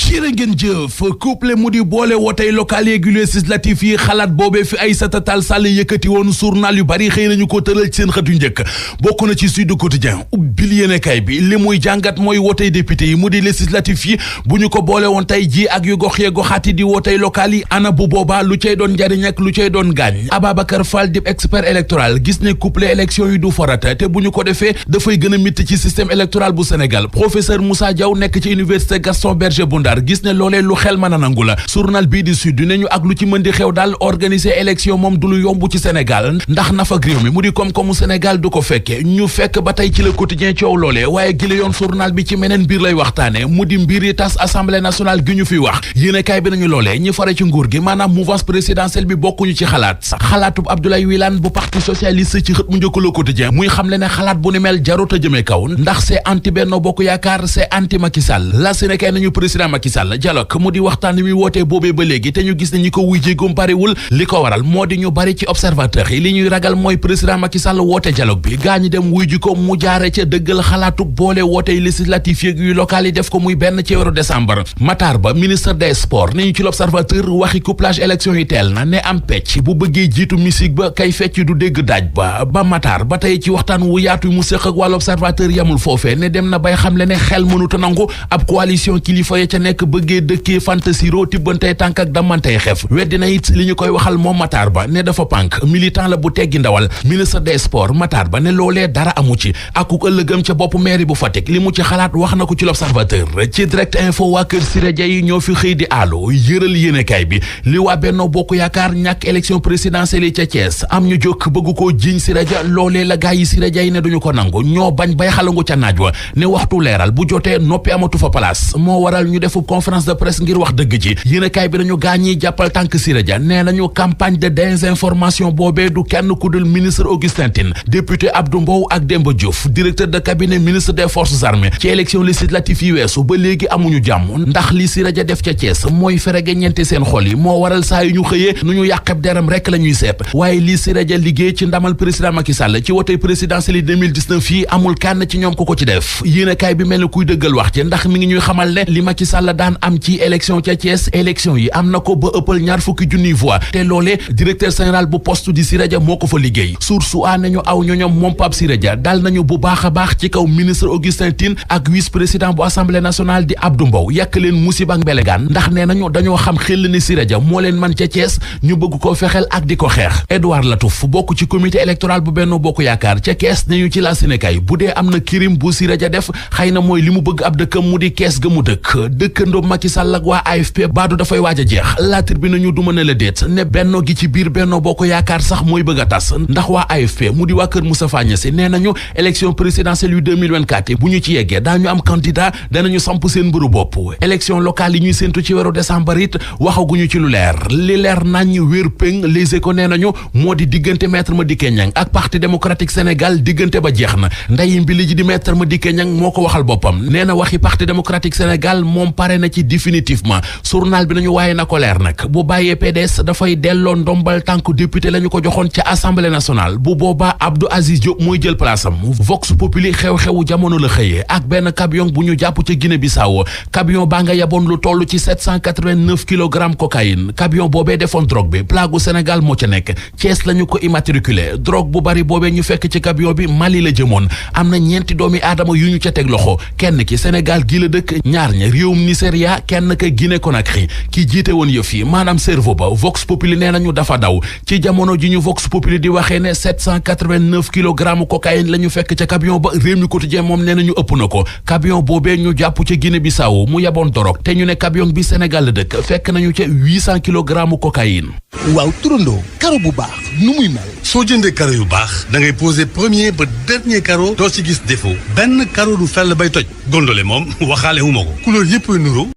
jërë ngeen jëf couple mu di boole wootey local yeeg législatif yi xalaat boobee fi Aïssata Tall Sall yëkkati woon journal yu bari xëy nañu ko tëral ci seen xët yu njëkk bokk na ci Sud Quotidien ubbil yéenekaay bi li muy jàngat mooy wootey député yi mu di législatif yi bu ñu ko boole woon tey ji ak yu gox yee goxaati di wootey local yi ana bu boobaa lu cay doon njariñ ak lu cay doon gaañ Ababacar Fall di expert électoral gis ne couple élection yi du farata te bu ñu ko defee dafay gën a mitt ci système électoral bu Sénégal professeur Moussa Diaw nekk ci université Gaston Berger bu Ndar gis ne loolee lu xel mën a nangu la journal bii di Sud ne ñu ak lu ci mën di xew daal organiser élection moom du lu yomb ci Sénégal ndax nafa réew mi mu di koom-koomu Sénégal du ko fekke ñu fekk ba tey ci le quotidien coow loolee waaye gile yoon journal bi ci meneen mbir lay waxtaane mu di mbir yi tas assemblée nationale gi ñu fi wax yéenekaay bi nañu loolee ñi fare ci nguur gi maanaam mouvance présidentielle bi bokkuñu ci xalaatub Abdoulaye Wilane bu parti socialiste ci xët mu njëkk le quotidien muy xamle ne xalaat bu ni mel jarut a jëmee kaw ndax c'est anti Benno Bokk Yaakaar c'est anti Macky Sall la Sénégal nañu président Macky Sall dialogue mu di waxtaan wi wootee boobee ba léegi te ñu gis ne ñi ko wuy jéegum bariwul li ko waral moo di ñu bari ci observateur yi li ñuy ragal mooy président Macky Sall woote dialogue bi gaa ñi dem wuy ji ko mu jaare ca dëggal xalaatug boole wootey législatif yu local yi def ko muy benn ci weeru décembre Matar Ba ministre des sports ni ñu ci l'observateur waxi couplage élection yi teel na ne am pecc bu bëggee jiitu musique ba kay fecc du dégg daaj ba Matar ba tey ci waxtaan wu yaatu mu séq ak wàllu observateur yamul foofee ne dem na bay xamle ne xel mënuta nangu ab coalition kilifa ya ca nekk bëggee dëkkee fantasiro tibbantey tànk ak damantey xef weddina it li ñu koy waxal moom Matar Ba ne dafa pànk militant la bu teggi ndawal ministre des sports Matar Ba ne loolee dara amu ci akuk ëllëgëm ca bopp mairie bu Fatick li mu ci xalaat wax na ko ci l'observateur ci direct info waa kër Siré Dia yi ñoo fi xëy di àllo yëral yéenekaay bi li waa Benno Bokk Yaakaar ñàkk élection présidentielle yi ca Thiès am ñu jóg bëgg koo jiñ Siré Dia loolee la gaa yi Siré Dia yi ne duñu ko nangu ñoo bañ bay xalangu ca naaj wa ne waxtu leeral bu jotee noppi amatu fa place moo waral ñu defu conférence de presse ngir wax dëgg ji yéenekaay bi nañu gaa ñiy jàppal tànk Siré Dia nee nañu campagne de désinformation boobee du kenn ku dul ministre Augustin Tine député Abdou Mbow ak Demba Diouf directeur de cabinet ministre des forces armées ci élection législative yi weesu ba léegi amuñu jàmm ndax li Siré Dia def ca Thiès mooy ferege ñeenti seen xol yi moo waral saa yu ñu xëyee nu ñu yàqeb deram rek la ñuy seet waaye li Siré Dia liggéey ci ndamal président Macky Sall ci wote présidentielle 2019 yi amul kenn ci ñoom ku ko ci def yéenekaay bi mel ni kuy dëggal wax ci ndax mi ngi ñuy xamal ne li Macky Sall daan am ci élection ca Thiès élection yi am na ko ba ëppal 20 voix te loolee directeur général bu poste di Siré Dia moo ko fa liggéey source a nañu aw ñoñom moom Pape Siré Dia dal nañu bu baax a baax ci kaw ministre Augustin Tine ak vice président bu assemblée nationale di Abdou Mbow yàkk leen musiba ak mbelegaan ndax nee nañu dañoo xam xel ni Siré Dia moo leen man ca Thiès ñu bëgg koo fexeel ak di ko xeex Edouard Latouf bokk ci comité électoral bu Benno Bokk Yaakaar ca Kees nañu ci la Sénégal bu dee am na kirim bu Siré Dia def xëy na mooy li mu bëgg ab dëkkam mu di Kees ga mu dëkkandoo Macky Sall ak waa AFP baadu dafay waaj a jeex la tribune ñu du mën a la déet ne Benno gi ci biir Benno Bokk Yaakaar sax mooy bëgg a tas ndax waa AFP mu di waa kër Moustapha Niasse nee nañu élection présidentielle yu 2024 bu ñu ci yeggee daañu am candidat danañu samp seen mbëru bopp élection locale yi ñuy séntu ci weeru décembre it waxaguñu ci lu leer li leer nañ wér péng Les Échos nee nañu moo di diggante Maître Madické Niang ak Parti démocratique Sénégal diggante ba jeex na ndeyi mbili ji di Maître Madické Niang moo ko waxal boppam nee na waxi Parti démocratique Sénégal moom pare na ci définitivement journal bi nañu waaye na ko leer nag bu bàyyee PDS dafay delloo ndombal tànk député la ñu ko joxoon ca assemblée nationale bu boobaa Abdou Aziz Diop mooy jël place am Vox Populi xew-xewu jamono la xëyee ak benn camion bu ñu jàpp ca Guinée Bissau camion baa nga yaboon lu toll ci 789 kilogrammes cocaïne camion boobee defoon drogue bi plagu Sénégal moo ca nekk Thiès la ñu ko immatriculé drogue bu bari boobee ñu fekk ci camion bi Mali la jëmoon am na ñeenti doomi aadama yu ñu ca teg loxo kenn ki Sénégal gi la dëkk ñaar ña réewum Nigeria kenn ka Guinée Conakry ki jiite woon yëf yi maanaam cerveau ba Vox Populi nee nañu dafa daw ci jamono ji ñu Vox Populi di waxee ne 789 kilogrammes cocaïne la ñu fekk ca camion ba Revue quotidien moom nee nañu ëpp na ko camion boobee ñu jàpp ca Guinée Bissau mu yaboon dorog te ñu ne camion bi Sénégal la dëkk fekk nañu ca 800 kilogrammes cocaïne. waaw turandoo karo bu baax nu muy mel. soo jëndee karo yu baax da ngay poser premier ba dernier karo doo ci gis défaut benn karo du fell bay toj gondole moom waxaale wu ma ko couleur yëpp nuroo